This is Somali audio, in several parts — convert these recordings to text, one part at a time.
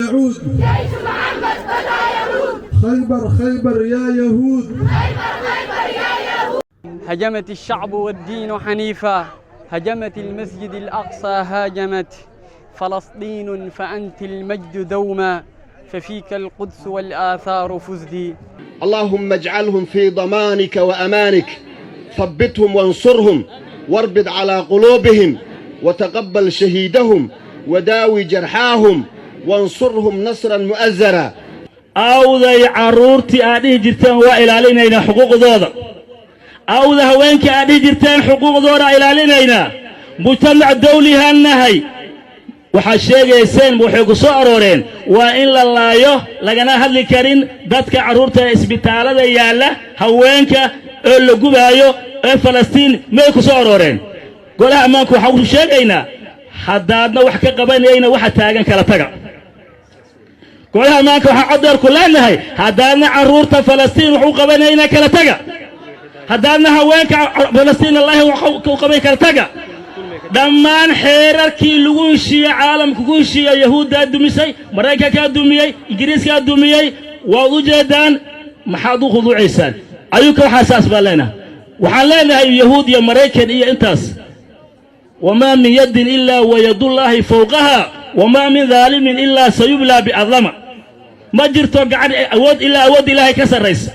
يعود. جيش محمد بدا يهود. خيبر خيبر يا يهود. خيبر خيبر يا يهود. هجمت الشعب والدين حنيفا، هجمت المسجد الأقصى، هاجمت فلسطين، فأنت المجد دوما، ففيك القدس والآثار فزدي. اللهم اجعلهم في ضمانك وأمانك، ثبتهم وانصرهم واربط على قلوبهم وتقبل شهيدهم وداوي جرحاهم وانصرهم نصرا مؤزرا. Awday carruurtii aad dhihi jirteen waa ilaalinaynaa xuquuqdooda? Awda haweenkii aad dhihi jirteen xuquuqdooda ilaalinaynaa? Mujtamac dawlihaan nahay. Waxaad sheegayseen waxay ku soo arooreen waa in la laayo, lagana hadli karin dadka carruurta ee isbitaallada yaalla, haweenka oo la gubaayo ee Falastiin may ku soo arooreen? Golaha ammaanku waxaan ku sheegaynaa, haddaadna wax ka qabanayna waxa taagan, kala taga. Golaha ammaanka waxaan cod dheer ku leenahay, haddaadna carruurta Falastiin wax u qabanayna, kala taga. Haddaadna haweenka Falastiin allaahi wax u qaban, kala taga. Dhammaan xeerarkii lagu heshiiyey, caalamka ku heshiiyey, Yahuuddaa dumisay, Maraykankaa dumiyey, Ingiriiskaa dumiyey. Waad u jeedaan, maxaad u khuduucaysaan ayuka? Waxaa saas baan leenahay. Waxaan leenahay Yahuud iyo Maraykan iyo intaas: وما من يد إلا ويد الله فوقها، وما من ظالم إلا سيبلى بأظلم. Ma jirto gacan awood ilaa awood Ilaahay ka sarraysa.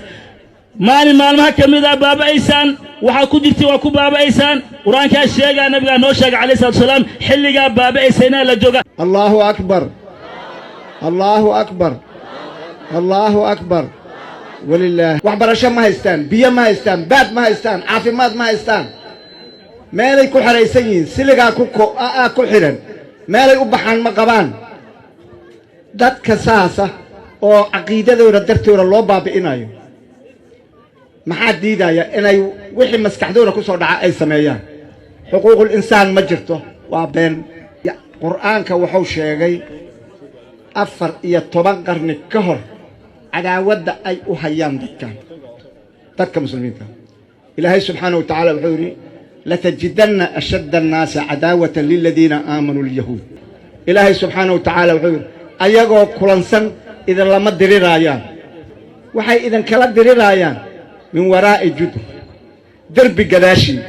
Maalin maalmaha ka mid a baaba'aysaan. Waxaa ku jirta waa ku baaba'aysaan. Qur-aankaa sheegaa, Nabigaa noo sheega calayhi salatu wasalaam. Xilligaa baaba'aysayna la jooga. الله أكبر، الله أكبر، الله أكبر، ولله. Waxbarasho ma haystaan, biyo ma haystaan, baad ma haystaan, caafimaad ma haystaan. Meelay ku xidhaysan yihiin, siligaa ku ku xidhan, meelay u baxaan ma qabaan. Dadka saasa oo caqiidadooda dartooda loo baabi'inayo, maxaa diidaya inay wixii maskaxdooda ku soo dhaca ay sameeyaan? Xuquuqul insaan ma jirto, waa been. Qur'aanka wuxuu sheegay 14 qarni ka hor cadaawadda ay u hayaan dadkan, dadka muslimiinta. Ilaahay subxaana wa tacaala wuxuu yidhi: لتجدن أشد الناس عداوة للذين آمنوا اليهود. Ilaahay subxaana wa tacaala wuxuu yidhi: ayagoo kulansan idinlama diriraayaan, waxay idinkala diriraayaan من وراء جدر, derbi gadaashii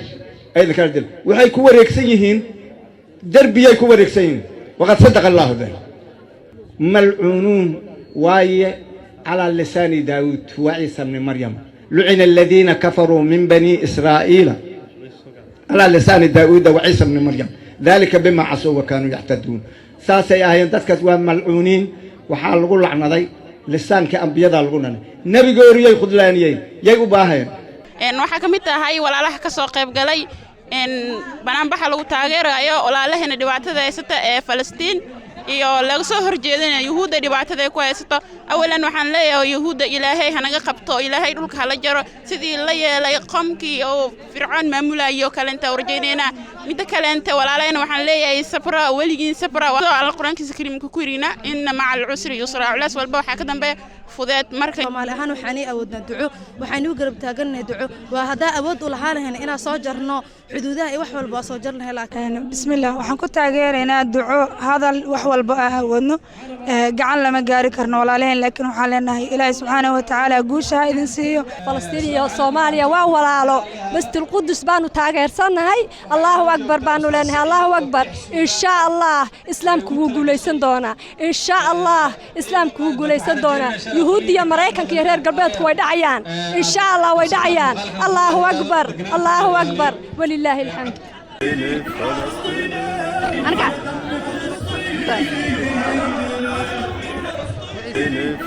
ay idinkala dir. Waxay ku wareegsan yihiin, derbiyay ku wareegsan yihiin. وقد صدق الله ذلك. ملعونون waaye على لسان داود وعيسى بن مريم. لعن الذين كفروا من بني إسرائيل على لسان داود وعيسى بن مريم، ذلك بما عصوا وكانوا يعتدون. Saasay ahaayeen dadkaas, waa malcuuniin. Waxaa lagu lacnaday lisaankii ambiyadaa lagu nanay, nebigooriyay khudlaaniyeen, yay u baaheen. Waxaa ka mid tahay walaalaha ka soo qayb galay banaanbaxa lagu taageerayo walaalaheena dhibaatada haysata ee Falastiin iyo laga soo horjeedinayo Yuhuudda dhibaatada ay ku haysato. Awalan waxaan leeyahay, Yuhuudda Ilaahay hanaga qabto, Ilaahay dhulka hala jaro, sidii la yeelay qomkii oo Fircoon maamulayo kaleenta warjaynaynaa. Midda kaleente, walaalahena waxaan leeyahay: sabra, weligiin sabra. Alla Qur-aankiisa kariimka ku yirina: إن مع العسر يسرا. Culays walba waxaa ka dambeeya fudeed. Marka Soomaali ahaan waxaanay awoodnaa duco, waxaanu u garab taagannahay duco. Waa haddaa awood u lahaan lahayn inaan soo jarno xuduudaha iyo wax walba, waa soo jar lahayn, laakiin Bismillaah, waxaan ku taageeraynaa duco, hadal, wax walba aan awoodno. Gacan lama gaari karno walaalaheen, laakiin waxaan leenahay Ilaahay subxaanahu watacaala guusha ha idin siiyo. Falastiin iyo Soomaaliya waa walaalo. Masjid Qudus baanu taageersannahay. Allahu akbar baanu leenahay, Allahu akbar. Insha Allah Islaamku wuu guulaysan doonaa. Insha Allah Islaamku wuu guulaysan doonaa. Yuhuudda iyo Maraykanka iyo reer galbeedku way dhacayaan, insha Allah way dhacayaan. Allahu akbar, Allahu akbar, ولله الحمد. Anka طيب.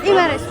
Imares.